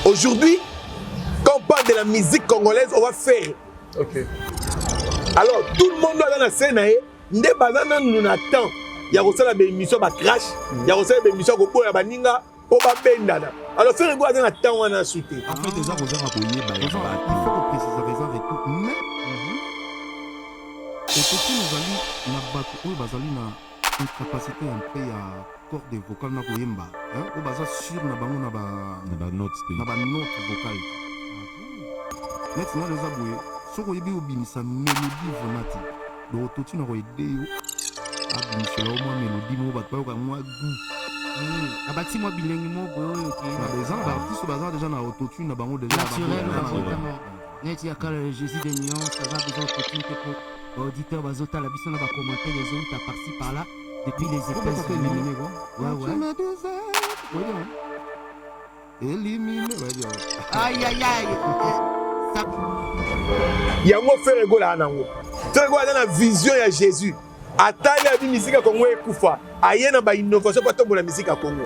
Aujourd'hui, quand on parle de la musique congolaise, on va faire. Ok. Alors, tout le monde aza na scène na ye, nde baza nanu na temps ya kosala ba émission ba crash, ya kosala ba émission ya koboya baninga mpo babendana. Alors Ferre Gola aza na temps wana su te. En fait, eza kozanga koyeba ya Il faut bato. koprécisa eza retour, mais ekoki ozali na bato oyo bazali na incapacité un peu ya corde vocale na koyemba, hein, oyo baza sur na bango na ba Na banote te. Na banote vocale te. Neti nano eza boye, soki oyebi obimisa mélodie vraiment te, donc autotune akoaider yo abimisela yo mwa mélodie moko, bato bayoka mwa goût. Abakisi mwa bilengi moko boye oyo ke Na eza na baartiste oyo baza déjà na autotune na bango déjà na naturel. Bango. Neti ya kala, Jésus de nuance aza besoin autotune te, po baauditeur bazotala biso na bacommentaire ezouta par-ci par-là depuis les Obetaka États-Unis. Éliminé quoi. Ouais. Tu me disais, ouais, ouais. Éliminé, ouais, ouais. Aïe aïe aïe. Ça Yango Ferre Gola aza nango. Ferre Gola aza na vision ya Jésus. Atali abi musique ya Congo ekufa, aye na bainnovation mpo atombola musique ya Congo.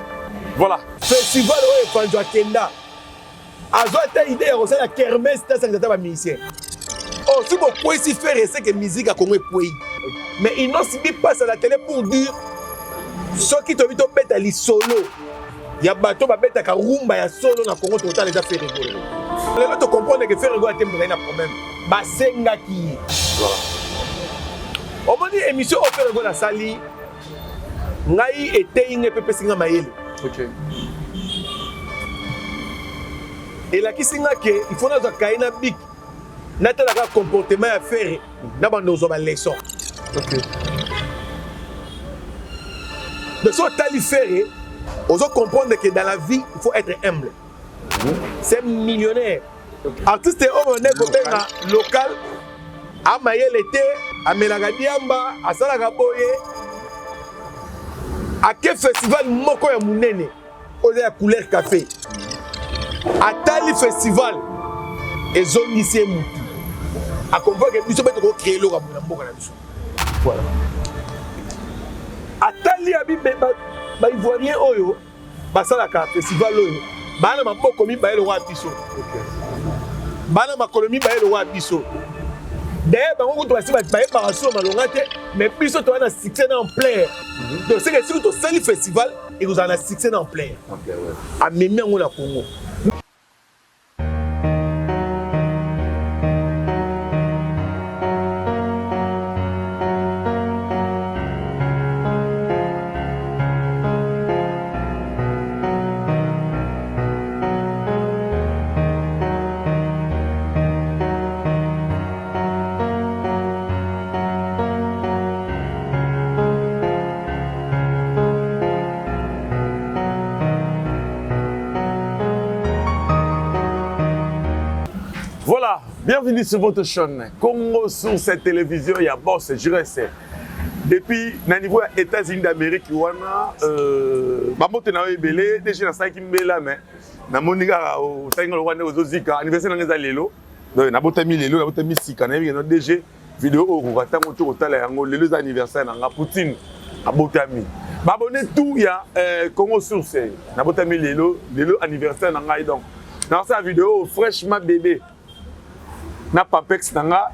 Voilà. Festival oyo Efanjo akenda, azwa ata idée ya kosala kermesse te, asangisa ata bamusicien. Oh, soki bokweyisi Ferre, c'est que musique ya Congo ekwei. Mais Innoss'B passe à la télé pour dire soki tobi tobeta lisolo ya bato babetaka rumba ya solo na Congo, totala eza Ferre Gola. Lelo tocomprendre ke Ferre Gola te moto azali na problème, basengaki ye. Omoni émission oyo Ferre Gola asali, ngai eteyi ngai mpe epesi ngai mayele. Elakisi nga ke il faut nazwa kaye na bic, natalaka comportement ya Ferre na bando ozwa baleçon. Donc so otali Ferre, ozo comprendre que dans la vie il faut être humble. C'est un millionnaire, artiste oyo nde kobenga local, amayele te, amelaka diamba, asalaka boye. Ake festival moko ya monene oyo eza ya couleur café, atali festival, ezongisi ye mutu, acomprendre ke biso mpe tokocréer eloko ya boye na mboka na biso. Voilà, atali abi baivoirien oyo basalaka festival oyo, baa na maboko mibale lokola biso, baa na makolo mibale lokola biso. D'ailleurs bango kutu basi bayebaka so malonga te, mais biso toza na succès na ampleur. Donc c'est que soki tosali festival, ekozala na succès na ampleur. Amemi yango na Congo. Voilà, bienvenue sur votre chaîne Congo sur cette télévision, il y a Boss Juresse. Depuis, na niveau ya États-Unis d'Amérique, wana, bamote na yo ebele, déjà nasalaki mbela, mais namoni kaka osali nga lokola nde ozozika. Anniversaire nanga eza lelo. Donc nabotami lelo, nabotami sika, nayebi keno DG vidéo oyo okoka ntango to kotala yango. Lelo eza anniversaire na nga, Poutine abotami. Baabonné tout ya Congo Source, nabotami lelo, lelo anniversaire na ngai. Donc nakosala vidéo oyo fraîchement bébé na pampex na nga.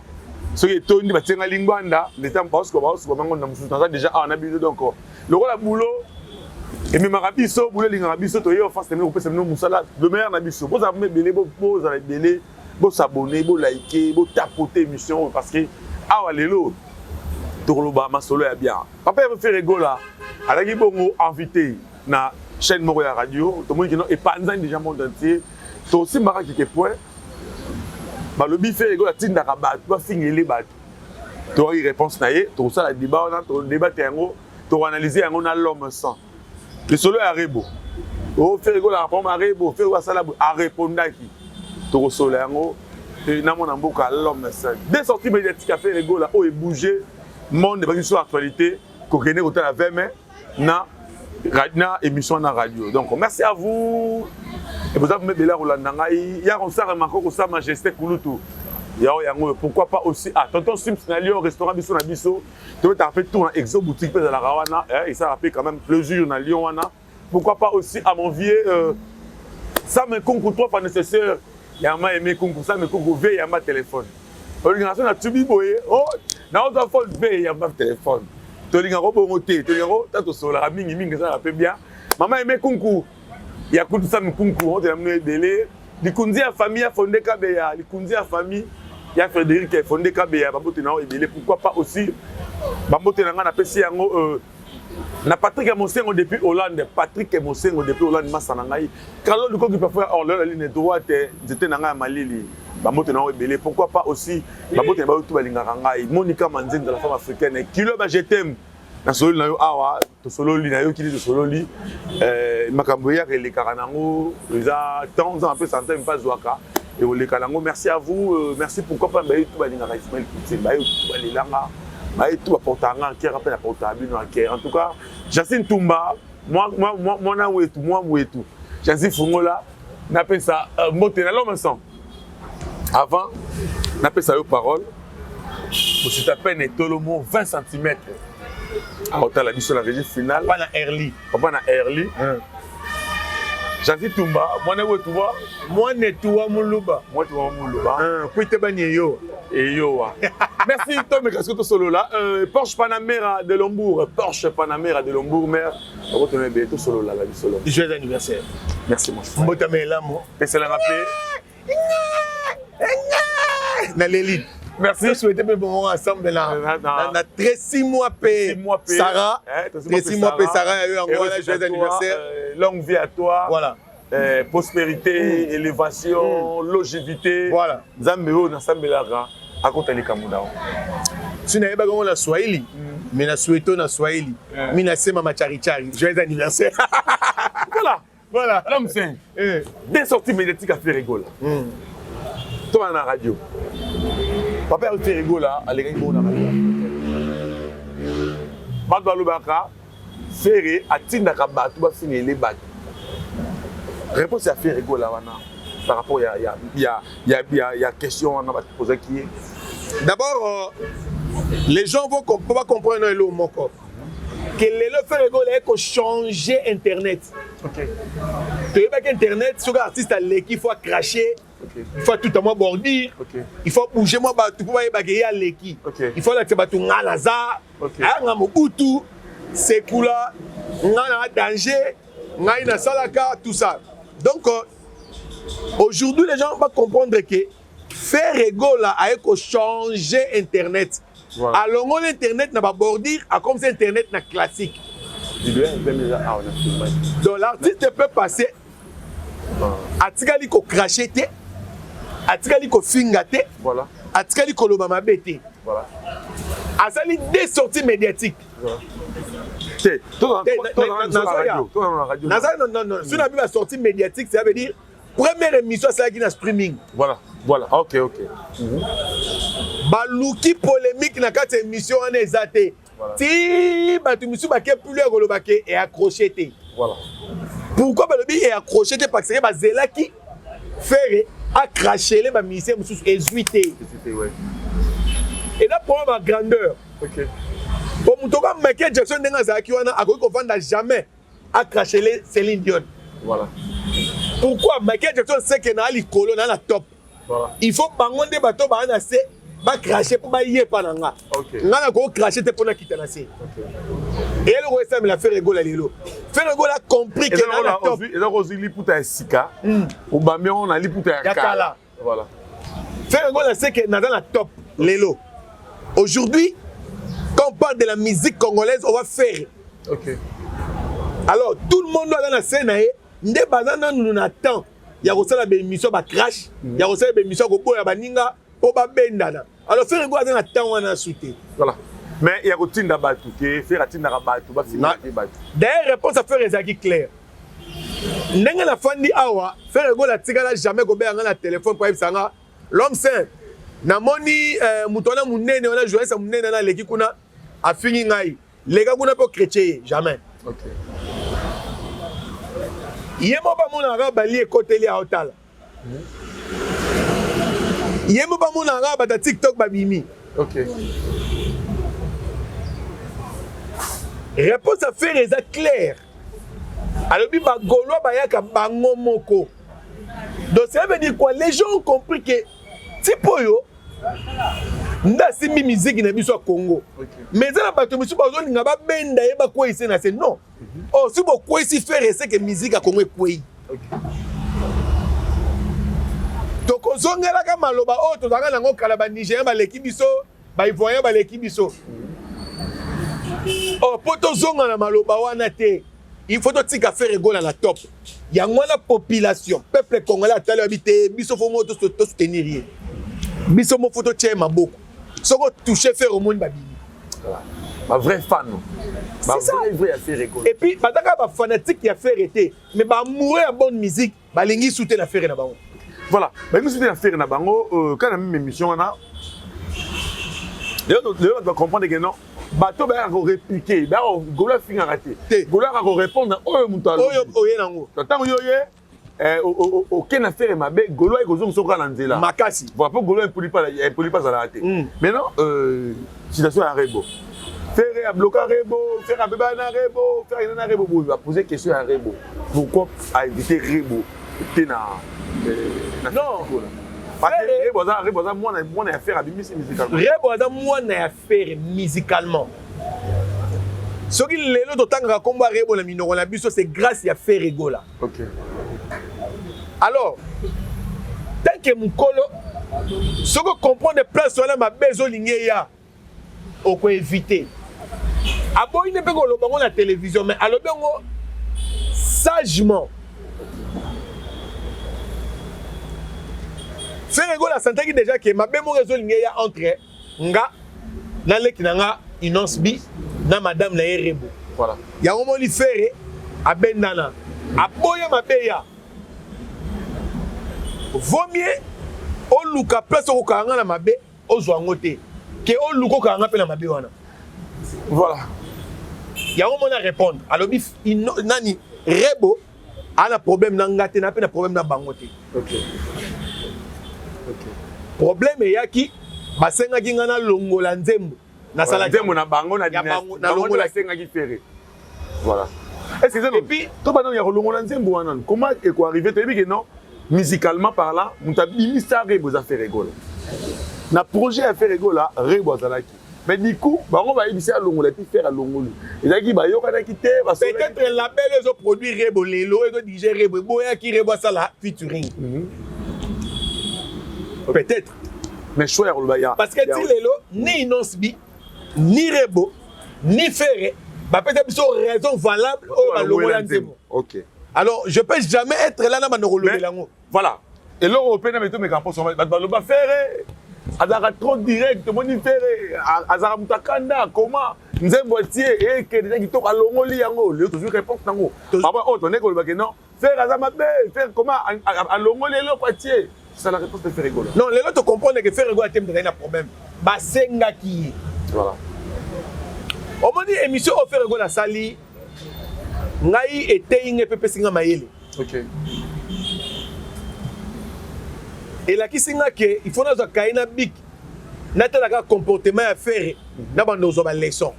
Soki etondi, batie nga lingwanda leta, baosuka baosuka bango na mosusu. Naza déjà awa na bino. Donc lokola boulot ememaka biso, boulot elingaka biso, toye face na bino kopesa bino mosala le meilleur na biso. Bozala mo ebele, bozala ebele, bos'abonner, boliker, botapoter émission oyo, parce que awa lelo tokoloba masolo ya bien. Papa ya Ferre Gola azalaki bongo invité na chaîne moko ya radio. Tomoni kino epanzani déjà monde entier. Tosimbaka kike point, balobi Ferre Gola atindaka bato bafingele bato. Toyaki réponse na ye, tokosala débat wana, todébattre yango, tokoanalyse yango na l'homme sans lisolo ya Rebo. O Ferre Gola rapport Rebo, Ferre Gola asala boye, arépondaki, tokosola yango na mwana mboka l'homme seul. Deux sorties médiatiques ya Ferre Gola oyo ebouge monde, ebaki so actualité, kokende kotala 20 mai na émission na radio. Donc merci à vous et boza mebele ya kolanda ngai ya kosala mako kosala majesté kulutu yao yango. Pourquoi pas aussi ah tonton Sims na Lyon, restaurant biso na biso, tobetaka mpe tour na Exo Boutique mpe ezalaka wana, esalaka mpe quand même plaisir na Lyon wana. Pourquoi pas aussi à mon vieux. Sam Kunku, trois fois nécessaire. Yama aimé Kunku, Sam Kunku, V yamba téléphone. Olingaka so na tubi boye, oh, na oza phone V yamba téléphone. Tolingaka bongo te, tolingaka ta tosololaka mingi mingi ezalaka mpe bien. Mama aimé Kunku, ya kutu Sam Kunku, otela mino ebele. Likunzi ya famille ya Fonde Kabeya, likunzi ya famille ya Frédéric Fonde Kabeya, babote na yo ebele. Pourquoi pas aussi bambote na ngai napesi yango na Patrick Mosengo depuis Hollande, Patrick Mosengo depuis Hollande, masa na ngai. Carlo Lukoki parfois Orléans la ligne droite, nzete na ngai ya malili. Bambote na yo ebele. Pourquoi pas aussi bambote na bayo tu balingaka ngai. Monica Manzenza, la femme africaine. Kilo ba je t'aime. Nasololi na yo awa, tosololi na yo kili tosololi. Makambo eyaka elekaka nango, eza temps nzambe apesa nzambe mpe azwaka ekoleka nango. Merci à vous, merci pourquoi pas baye tu balingaka Ismaël Poutine, baye tu balelanga, baye tu baportaka nga en cœur mpe naportaka bino en cœur. En tout cas, Jacine Tumba, mwana wetu, mwa wetu, Jacine Fungola, napesa mbote na l'homme sang. Avant, napesa yo parole, kosita pene etolomo 20 cm. Akotala biso na régie finale. Papa na Erli. Papa na Erli. Jansi Tumba, mwana wetu wa mwana etu wa muluba. Mwana wa muluba. Kwite bani eyo. Eyowa. Merci Tom Kasiko Tosolola. Porsche Panamera de Lombourg, Porsche Panamera de Lombourg, mère. Retourner bien Tosolola la bisolo. Joyeux anniversaire. Merci mon frère. Mbota melamo. Pesela nga pe. Na leli. Merci. Souhaiter pe bon moment ensemble na 36 mois pe Sarah. 36 mois pe Sarah ya yo yango wana joyeux anniversaire. Longue vie à toi. Voilà. Prospérité, élévation, longévité. Voilà. Nzambe oyo nasambelaka akota likambo na yo. Si nayebaka yango na Swahili, mais na souhaito na Swahili. Mi nasema macharichari. Joyeux anniversaire. Voilà. Voilà. L'homme saint. Des sorties médiatiques à Ferre Gola. Toi na radio. Papa ya Ferre Gola alekaki bongo na radio. Bato balobaka Ferre atindaka bato bafingele bato. Réponse ya Ferre Gola wana par rapport ya question wana bato posaki ye. D'abord, les gens vont pas comprendre eloko moko. Que lelo Ferre Gola eko changer internet. Toyebaki internet soki artiste aleki, il faut cracher, il faut tout à moi bordure, il faut bouger moi bato mpo bayebaka ye aleki. Il faut alakisa bato nga naza, aya nga mobutu, sekula, nga na danger, ngai nasalaka, tout ça. Donc aujourd'hui les gens vont comprendre que Ferre Gola aye ko changer internet. Voilà. Alongoli internet na ba bordure, a comme ça internet na classique. Donc l'artiste peut passer atikali ko cracher te, atikali ko finga te, Voilà. atikali koloba mabe te. Voilà. Asali des sorties médiatiques. Voilà. Te, to na radio. Naza non non non, soki na bi ba sortie médiatique, ça veut dire première émission asalaki na streaming. Voilà, voilà. OK. Baluki polémique na kati ya émission wana eza te. Voilà. Ti bato misusu bake plus ya koloba ke e accroché te. Voilà. Pourquoi balobi e accroché te? Parce que bazelaki Ferre acrachele ba musicien mosusu ezwi te. C'était ouais. Eza problème ya grandeur. OK. Po moto oka Michael Jackson ndenge azalaki wana akoki kovanda jamais acrachele Céline Dion. Voilà. Pourquoi Michael Jackson sait que na likolo na na top. Voilà. Il faut bango nde bato baa na se bacrache mpo bayepa na nga. Nga na kocrache te mpo nakita na se. Eloko esamela Ferre Gola lelo. Ferre Gola a compris que na na top. Eza kozwi liputa ya sika, obambi yango na liputa ya Ya kala. kala. Voilà. Ferre Gola sait que naza na top lelo. Aujourd'hui, quand on parle de la musique congolaise, on va faire. OK. Alors tout le monde aza na scène na ye nde baza nanu na temps ya kosala ba émission ba crash, ya kosala ba émission ya koboya baninga mpo babendana. Alors Ferre Gola aza na temps wana su te. Voilà. Mais ya kotinda bato ke Ferre atindaka bato bafingaka bato. D'ailleurs réponse ya Ferre ezalaki claire. Ndenge nafandi awa, Ferre Gola atikala jamais kobenga nga na téléphone po ayebisa nga l'homme saint namoni moto wana monene wana journaliste monene wana aleki kuna afingi ngai leka kuna mpo chrétien ye jamais. OK. Ye moko bamonaka bali ekoteli aotala. Ye moko bamonaka bato ya TikTok babimi. OK. Réponse ya Ferre eza claire. Alobi bagaulois bayaka bango moko. Donc ça veut dire quoi? Les gens ont compris que type oyo nde asimbi miziki na biso ya Congo. Mais eza na bato mosusu bazolinga babenda ye bakweyise na se. Non. Oh, si bokweyisi Ferre, c'est que musique ya Congo ekweyi. Tokozongelaka maloba oyo tozalaka nango kala, ba Nigérien baleki biso, ba Ivoirien baleki biso. Oh, po tozonga na maloba wana te, il faut totika Ferre Gola na top. Yango wana population, peuple congolais atali babi te, biso faut mo tosoutenir ye, biso mo faut totia ye maboko. Soki otouche Ferre, omoni babimi. Ba vrai fan. Ba C'est ça. vrai vrai ya Ferre Gola. Et puis bazaka bafanatique ya Ferre te, mais baamoureux ya bonne musique, balingi sute na Ferre na bango. Voilà, balingi soute na Ferre na bango. Quand na même émission wana, lelo lelo bato bacomprendre que non, bato bayaka korépliquer, bayaka Gola afingaka te. Te. Gola ayaka korépondre oyo moto alobi. Oyo oye nango. Ntango yo ye oke na Ferre mabe, Golo aye kozongisa kaka na nzela. Makasi. Voilà, mpo Golo impoli pa impoli pa azalaka te. Maintenant, situation ya Rebo, Ferre abloka Rebo, Ferre abeba na Rebo, Ferre eza na Rebo boye. Bapose question ya Rebo, pourquoi ainvite Rebo te na Non. Gola? Parce que Rebo aza mwana ya Ferre, abimisi musicalement. Rebo aza mwana ya Ferre musicalement. Soki lelo totangaka nkombo ya Rebo na minoko na biso, c'est grâce ya Ferre Gola. Alors tant que mokolo, soki ocomprendre place wana mabe ezolingi eya, okoevite. Aboyi nde mpe koloba ngo na télévision, mais alobi yango sagement. Ferre Gola asantaki déjà ke mabe moko ezolingi eya entre nga na leki na nga Innoss'B na madame na ye Rebo. Yango moni Ferre abendana, aboya mabe ya. Vaut mieux oluka place okokanga nga na mabe, ozwa yango te, ke oluka okanga nga mpe na mabe wana. Yango mona répondre, alobi nani, Rebo ana problème na nga te, na mpe na problème na bango te. Problème eyaki, basengaki nga nalongola nzembo nasalaki. Nzembo na bango na Ya bango, dynastie. na Bango nde longola. basengaki Ferre. Voilà, est ce que Et puis- to bana ya kolongola nzembo wana, comment ekoarrive? Toyebi ke non, musicalement parlant, moto abimisa Rebo eza Ferre Gola. Na projet ya Ferre Gola, Rebo azalaki, mais du coup bango bayebisi alongola, et puis Ferre alongoli. Ezalaki bayokanaki te, basololaki. Peut-être label ezoproduire Rebo lelo, ezodirige Rebo, eboyaki Rebo asala featuring peut-être. Mais choix ya koloba ya Parce que ti lelo, ni Innoss'B, ni Rebo, ni Ferre bapesa biso raison valable oyo balongola nzembo. Alors je peux jamais être là na bando kolobela yango. Voilà, eloko mpe na betomeka mposo, bato baloba Ferre azalaka trop direct. Omoni Ferre azalaka moto akanda, koma nzembo atie ekende eza kitoko, alongoli yango. Lelo tozwi réponse nango. Papa oyo tondeki kolobake non, Ferre aza mabe, Ferre koma alongoli eloko atie, c'est la réponse de Ferre Gola. Non, lelo tocomprendre que Ferre Gola te moto azali na problème, basengaki ye. Omoni émission oyo Ferre Gola asali, ngai eteyi ngai mpe epesi ngai mayele. Elakisi nga ke il faut nazwa kaye na bic, natalaka comportement ya Ferre na bando ozwa baleçon.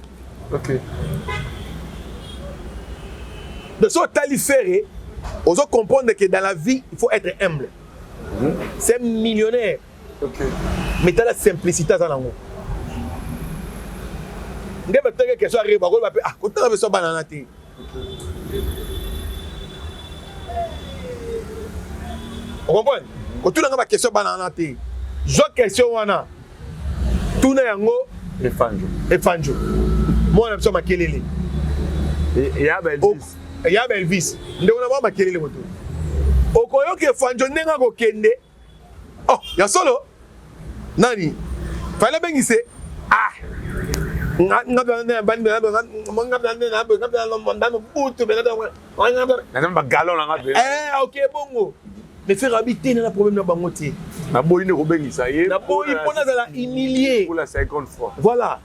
Donc so otali Ferre, ozo comprendre que dans la vie il faut être humble. C'est un millionnaire, mais tala simplicité aza nango. Nde bataki question ya Rebo, akoloba mpe ah, kotanga biso banana te. Ocomprendre? Kotuna nga baquestion bana wana te. Zwa question wana, tuna yango. Efanjo. Efanjo, mwana biso makelele. Ya ba Elvis. Ya ba Elvis, ndeko na mwa makelele moto. Okoyoka Efanjo ndenge akokende. Oh, ya solo nani fale abengise ah butu. Naza bagalon nanga mpe. Eh, ok, bongo mais Ferre abi te, na problème na bango te. Naboyi nde kobengisa ye. Naboyi mpo nazala humilié. Pour la 50 fois. Voilà,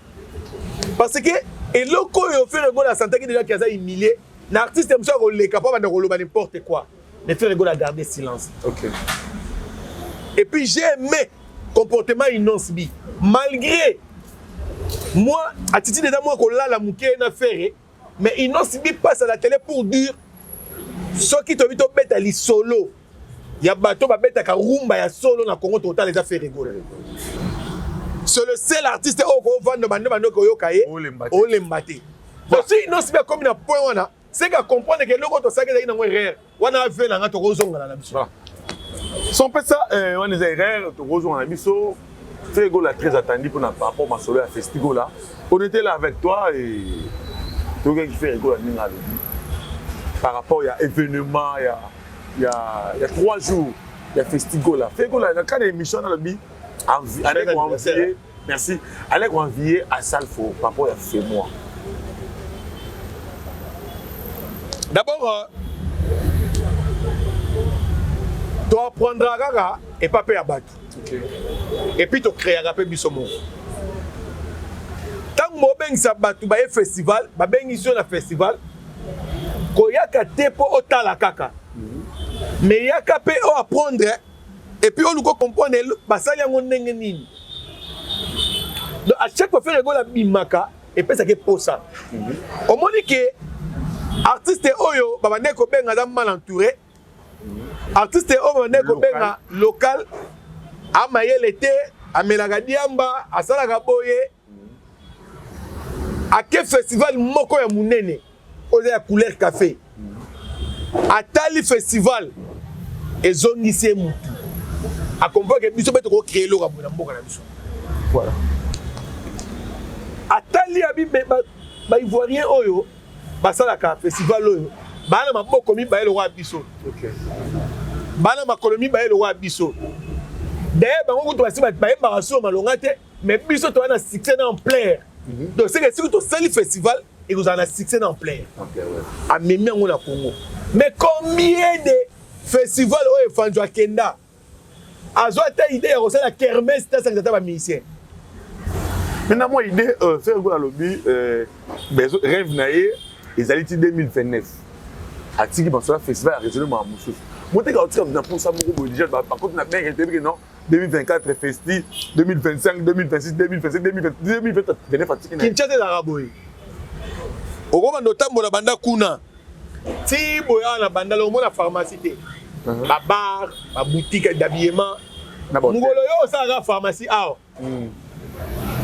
parce que eloko oyo Ferre Gola asantaki déjà ki aza humilié na artiste mosusu akoleka mpo abanda koloba n'importe quoi, mais Ferre Gola a gardé silence. Et puis j'ai aimé comportement Innoss'B, malgré moi attitude eza mwa kolala moke na Ferre, mais Innoss'B passe à la télé pour dire soki tobi tobeta lisolo. Ya bato babetaka rumba ya solo na Congo total eza Ferre Gola. C'est le seul artiste oyo kovanda bande bande koyoka ye olemba te. Donc si Innoss'B akomi na point wana, c'est qu'à comprendre que eloko tosalaki ezalaki nango erreur. Wana ave na nga tokozongana na biso. Son pesa euh, wana eza erreur tokozonga na biso. Ferre Gola très attendu pour par rapport masolo ya Festigola. On était là avec toi et tokaki Ferre Gola ndenge alobi par rapport ya événement ya ya ya 3 jours ya Festigola. Ferre Gola na cadre émission na lobi allez envier merci allez envier à Salfo par rapport ya Fais-moi. D'abord euh, to apprendra kaka epa pe ya bato. Okay. Et puis to créera pe biso moko. Ntango bobengisa bato baye festival, babengisi yo na festival, koyaka te mpo otala kaka. Mais yaka pe o apprendre et puis oluka comprendre basali yango ndenge nini. Donc à chaque fois Ferre Gola bimaka epesaka eposa. Omoni ke artiste oyo babandaki kobenga aza mal entouré, artiste oyo babandaki kobenga local, amayele te, amelaka diamba, asalaka boye, ake festival moko ya munene oyo ya couleur café, atali festival ezongisi ye mutu, akomprendre ke biso mpe tokocree eloko ya boye na mboka na biso. Voilà. Atali abi ba ivoirien oyo basalaka festival oyo baa na maboko mibale lokola biso, baa na makolo mibale lokola biso. D'ailleurs bango kutu basi bayembaka solo malonga te, mais biso toza na succès na ampleur. Donc c'est que soki tosali festival ekozala na succès na ampleur. Amemi yango na Congo. Mais combien de festival oyo Efanjo akenda azwa ata idée ya kosala kermesse te, asangisa ata ba musicien? Maintenant moi idée euh, Ferre Gola alobi euh, rêve na ye ezali ti 2029 atiki basola festival ya raisonnement makambo mosusu moteka otika na mposa moko boye déjà bakoti na benke toyebi ke non 2024 festi 2025 2026 2027 2029 atiki na Kinshasa ezalaka boye, okobanda otambola banda kuna ti boye awa na Bandala, omona pharmacie te, babar, baboutique d'habillement. Mokolo yo osalaka pharmacie awa,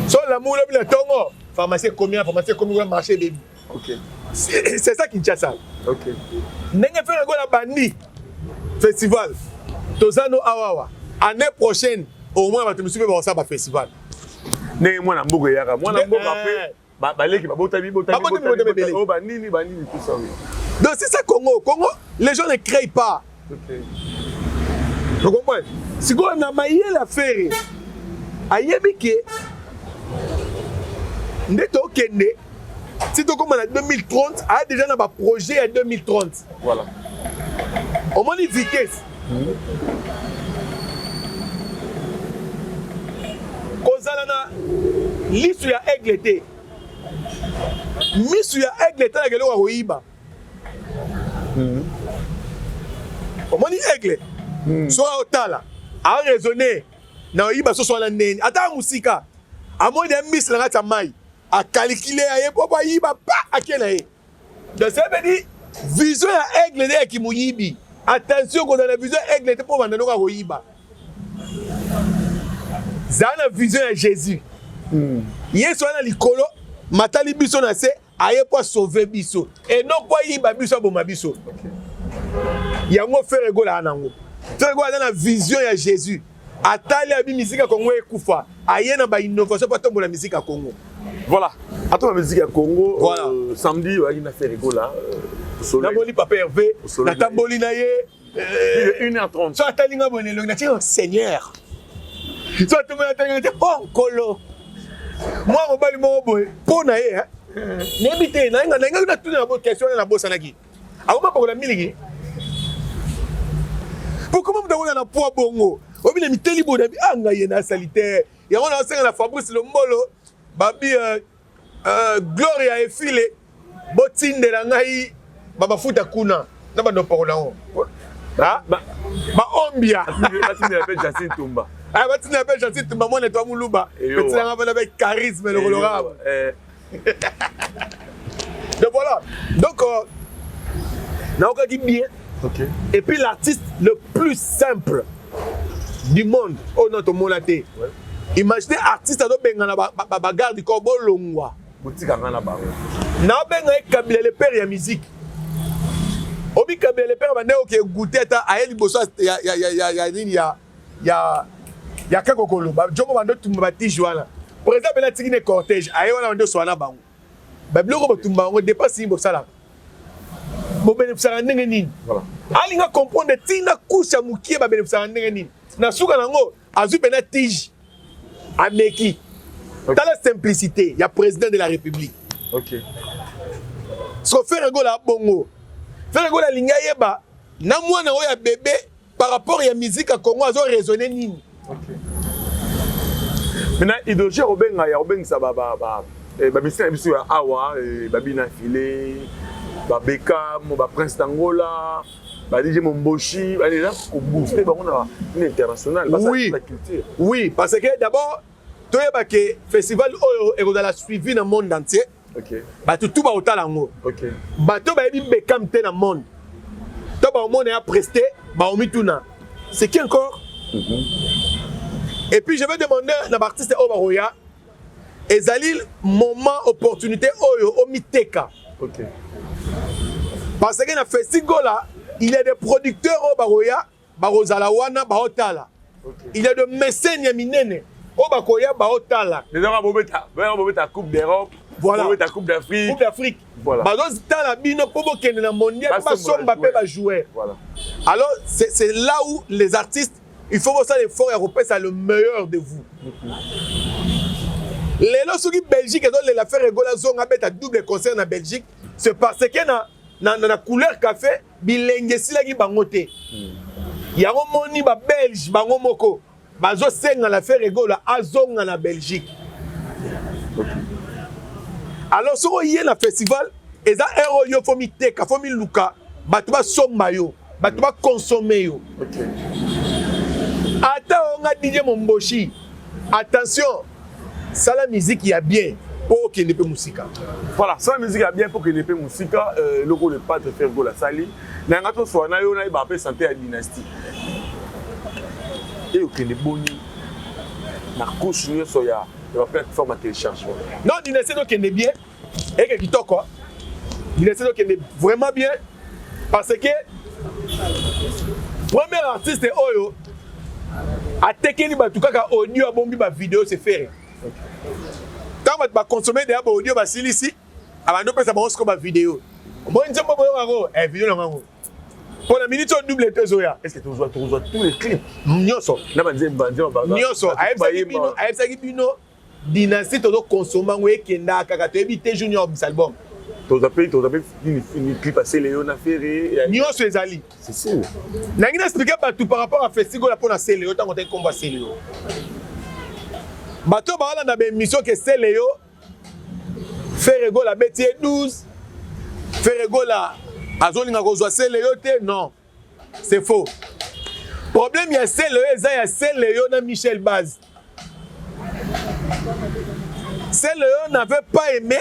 so lamuki lobi na ntongo, pharmacie ekomi na pharmacie ekomi kuna, marché ebebi. C'est ça Kinshasa. Ndenge Ferre Gola bandi festival toza no awawa, année prochaine au moins bato misusu mpe bakosala bafestival. Ndenge mwana mboka eyaka, mwana mboka mpe baleki babotami botami botami oyo banini banini tout ça, oui. Donc c'est ça Congo. Congo, les gens ne créent pas. Vous comprenez? Sikoyo na mayele ya Ferre, ayebi ke nde tokende ti tokóma na 2030, aya déjà na baprojet ya 2030. Voilà. Omoni vitesse kozala na lisu ya aigle te, misu ya aigle etalaka eloko ya koyiba. Omoni aigle, soki aotala, araisonne na oyiba soso wana ndeni, ata mosika amoni ya mbisi na kati ya mai, akalikile aye po ayiba pa ake na ye. Donc ça veut dire vision ya aigle nde ya kimoyibi. Attention, kozala na vision ya aigle te mpo banda ndoko akoyiba. Zala na vision ya Jésus. Yesu wana likolo matali biso na se, aye po asauve biso et non po ayiba biso, aboma biso. Yango Ferre Gola aza nango. Ferre Gola aza na vision ya Jésus, atali abi misika Congo ekufa, aye na bainnovation po atombola misika ya Congo. Voilà, atoba musique ya Congo. Voilà. Samedi oyaki na Ferre Gola. Namoni papa Hervé, natamboli na ye 1h30. So atali nga boye na elongi, natie oh Seigneur. So atomoli atali nga, natie oh Nkolo. Mwa mobali moko boye mpo na ye nayebi te, nayengaki natuna na question wana, nabosanaki. Akoma pakola miliki po koma moto akoza na poids bongo, obi na miteli boye, nabi ah ngai ye nasali te. Yango naosenga na Fabrice Lombolo babi Gloria efile botindela ngai bamafuta kuna na bando pakola yango baombia. Batindela mpe Jasin Tumba. Batindela mpe Jasin Tumba, mwana eto muluba, etilanga mpena mpe charisme lokolo kaka. Donc voilà, donc naokaki bien. Et puis l'artiste le plus simple du monde oyo na tomona te. Imaginez artiste azobengana bagarde du corps, bolongwa. Botika nga na bango. Naobenga ye Kabila le père ya musique. Obi Kabila le père bande oke goûter ata aye liboso ya nini ya kakokolo bajongo bando tumba batige wana. Président mpena atiki ne cortège aye wana bando oswana bango babiloko botumba yango dépense nini bosalaka, bobénéficiaka ndenge nini? Alinga comprendre ntina couche ya mokie babénéficiaka ndenge nini. Na suka nango azwi mpena tige ameki. Tala simplicité ya président de la République. So Ferre Gola bongo, Ferre Gola alingi ayeba na mwana oyo ya bébé par rapport ya musique ya Congo azo raisonner nini. Maintenant, idéologie ya kobenga, ya kobengisa bamusicien na biso ya awa, babina file, babekam, baprince d'Angola, badj Momboshi, eza kobooster bango na une international. Oui. La culture. Oui, parce que d'abord toyeba ke festival oyo ekozala suivi na monde entier. Bato tu baotala yango. Bato bayebi Bekam te na monde to baomona ya prester, baomituna c'est qui encore. Et puis je vais demander na baartiste oyo bakoya, ezali moment, opportunité oyo omiteka. Parce que na Festigola, il y a des producteurs oyo bakoya, bakozala wana baotala. Il y a de mécènes ya minene oyo bakoya baotala. Déjà bobeta, bobeta Coupe d'Europe. Voilà. Bobeta Coupe d'Afrique. Coupe d'Afrique. Voilà. Bazotala bino mpo bokende na mondial, mpo basomba mpe bajoueur. Voilà. Alors c'est là où les artistes, il faut bosala effort ya kopesa le meilleur de vous. Lelo soki Belgique ezolela Ferre Gola zonga abeta double concert na Belgique, c'est parce que na Couleur Café bilenge esilaki bango te. Yango moni babelge bango moko bazosenga na Ferre Gola azonga na Belgique. Alors soki oye na festival, eza heure oyo faut miteka, faut miluka bato basomba yo, bato bakonsome yo. Ata onga DJ Momboshi, attention, sala musique ya bien mpo okende mpe mosika. Voilà, sala musique ya bien mpo okende mpe mosika. Eloko le padre Ferre Gola asali na yanga, toswa na yo, nayeba mpe santé ya Dynastie e okende boni na couche nyonso ya baplateforme ya téléchargement. Non, Dynastie ezokende bien, eke kitoko. Dynastie ezokende vraiment bien parce que premier artiste oyo atekeli bato kaka audio, abombi bavideo, c'est Ferre. Ntango bato bakonsome deya baaudio basilisi, abandi opesa bango siko bavideo. Omoni nzembo boyokango video nango yango mpo na minute oyo double te ezoya. Est ce que tozwa tous les clips? Nyonso. Na banzembo banzembo? Nyonso. Ayebisaki bino Dynastie tozokonsoma yango, ekendaka kaka, toyebi te junior bis album. Tozwa mpe nini, clip asele yo na Ferre? Nyonso ezali. C'est sûr. Nangi na expliquer bato par rapport à Festigola mpo na sele yo. Ntango otaki nkombo ya sele yo, bato baolanda baémission ke sele yo, Ferre Gola abeti ye 12, Ferre Gola azolinga kozwa sele yo te. Non, c'est faux. Problème ya sele yo eza ya sele yo na Michel Baz. Sele yo n'avait pas aimé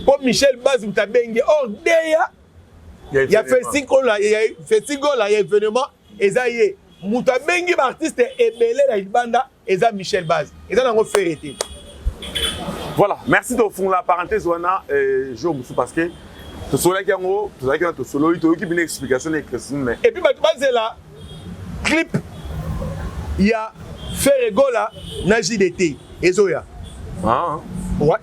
mpo Michel Baz moto abengi, or deya ya Festigola, ya Festigola ya événement eza ye moto abengi baartiste ebele na libanda, eza Michel Baz, eza nango Ferre te. Voilà, merci. Tofungola parenthèse wana jour mosusu parce que tosololaki yango, tozalaki wana, tosololi, toyoki bino explication na éclaircissement, mais Et puis bato bazela clip ya Ferre Gola na JDT ezoya. Ah. Ouais.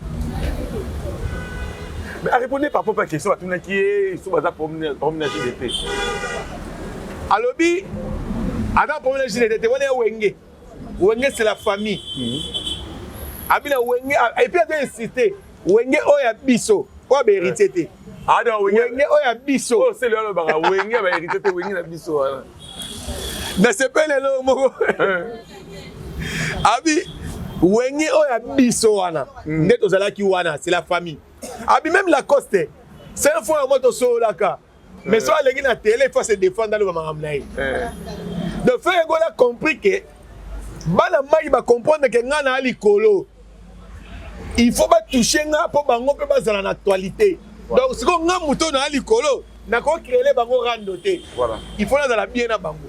Mais arépondre par rapport à question batunaki ye so baza problème na JDT. Alobi aza problème na JDT te, wana ya Wenge. Wenge, c'est la famille. Abi na Wenge, et puis azo insiste, Wenge oyo ya biso, oyo bahéritier te. Ah donc Wenge. Wenge oyo ya biso. Oyo sele alobaka Wenge bahéritier te, Wenge na biso wana. Na sepele eloko moko abi Wenge oyo ya biso wana nde tozalaki wana, c'est la famille. Abi même Lacoste, c'est un fois yango tosololaka, mais so aleki na télé, il faut se défendre, aloba makambo na ye. Donc Ferre Gola compris ke bana mai bacomprendre ke ngai na likolo, il faut batouche nga mpo bango mpe bazala na actualité. Donc sikoyo nga moto na likolo. Nako créer bango rando te. Voilà. Il faut nazala bien na bango.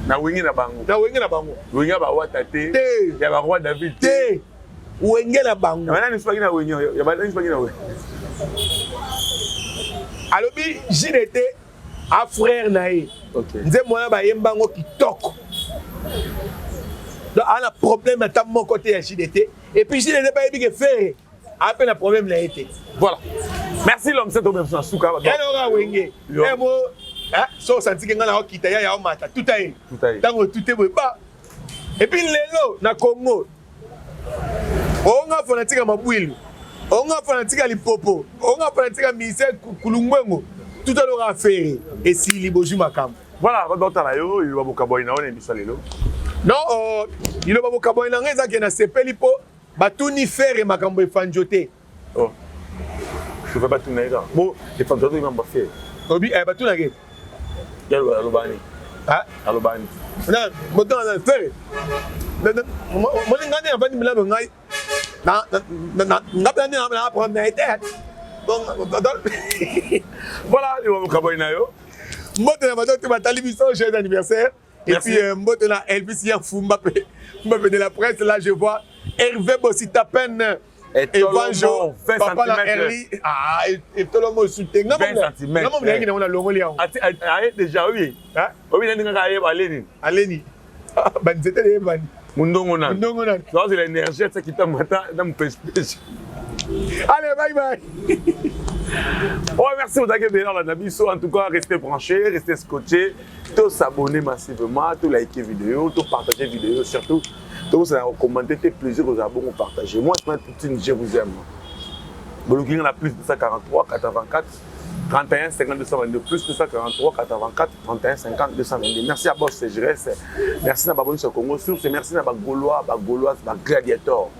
Na wenge na bango. Na wenge na bango. Wenge ya bawata te. Te. Ya baroi David te. Te, wenge na bango. Ya banani sipaki na wenge? Ya banani sipaki na wenge? Alobi JDT a frère na ye. Nzembo wana bayemba yango kitoko, donc aza na problème ata moko te ya JDT. Et puis JDT bayebi ke Ferre aza mpe na problème na ye te. Voilà, merci l'homme, c'est tobe na suka. Yanoka wenge emo so osanti ke ngai na okita ya ya omata tuta ye. Tuta ye. Ntango tute boye ba et puis lelo na Congo, onga fanatique ya Mabwilu, onga fanatique ya Lipopo, onga fanatique ya ministère Kulungwengo, tuta loka Ferre, esili, bozwi makambo. Voilà, bato baotala yo, liloba bokabwani na yo na émission lelo. Non, liloba bokabwani na ngai ezaki nasepeli mpo batuni Ferre makambo Efanjo te. Oh, sofa batuna ye kaka bo Efanjo azoyima Ferre. Obi batunaki. Ye alobani? Ah? Alobani? Na moto na Ferre moni ngai nde navandi milano, ngai nga mpe nde na apprendre na ye te. Voilà, liloba bokabwani na yo. Mbote na bato te batali biso, joyeux anniversaire. Et Merci. puis mbote na Elvis ya Fumba pe Fumba pe de la presse. Là je vois Hervé Bositapen. Evanjo 20 papa na centimètres. Erli, ah, etolomo sute nga. 20 centimètres. Nga mo ndenge na longoli yango. Ati aye déjà, oui. Ah? Obi nani kaka ayeba aleni. Aleni banzete eyebani. Mundongo nani. Ndongo nani. Tozela énergie atiaki ta mata na mopesipesi. Allez, bye bye. Ouais, merci aux ebele na biso. En tout cas, restez branchés, restez scotchés, tous s'abonner massivement, tout liker vidéo, tout partager vidéo, surtout tout ça, commenter, tes plaisir aux abonnés, partager. Moi, je Poutine, je vous aime. Boluki na plus 243 84 31 50 222, plus 243 84 31 50 222. Merci à Boss CGS, merci na baboni sur Congo Source, merci na ba Gaulois, ba Gauloises, ba Gladiators.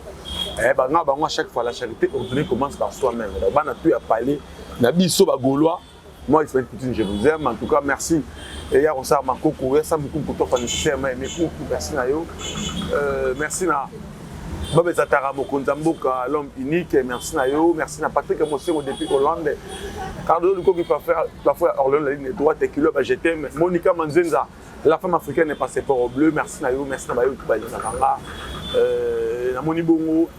Eh, ba nga bango, à chaque fois, la charité ordonnée commence par soi-même. Donc bana tout ya parler na biso ba Gaulois. Moi, Ismaël Poutine, je vous aime. En tout cas, merci. Et ya Rosar Makoko, ya Sam Kuku, toi, nécessaire, mais merci na yo. Merci na Bob Ezatara Mokonzi Mboka, l'homme unique, merci na yo. Merci na Patrick Mosengo depuis Hollande. Cardo Luko qui parfois parfois Orléans, la ligne droite et kilo bah je t'aime. Monica Manzenza, la femme africaine est passeport au bleu. Merci na yo, merci na bayo tout ba. Na moni bongo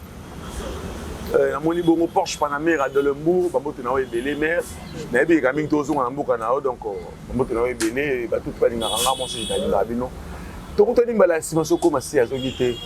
namoni bongo Porsche Panamera de Lembourg, bambote na yo ebele. Mais nayebi kaka mingi tozonga na mboka na yo, donc bambote na yo ebele. Bato balingaka nga, mwasi nalingaka bino. Tokutani mbala ya nsima sokoma si azoki te.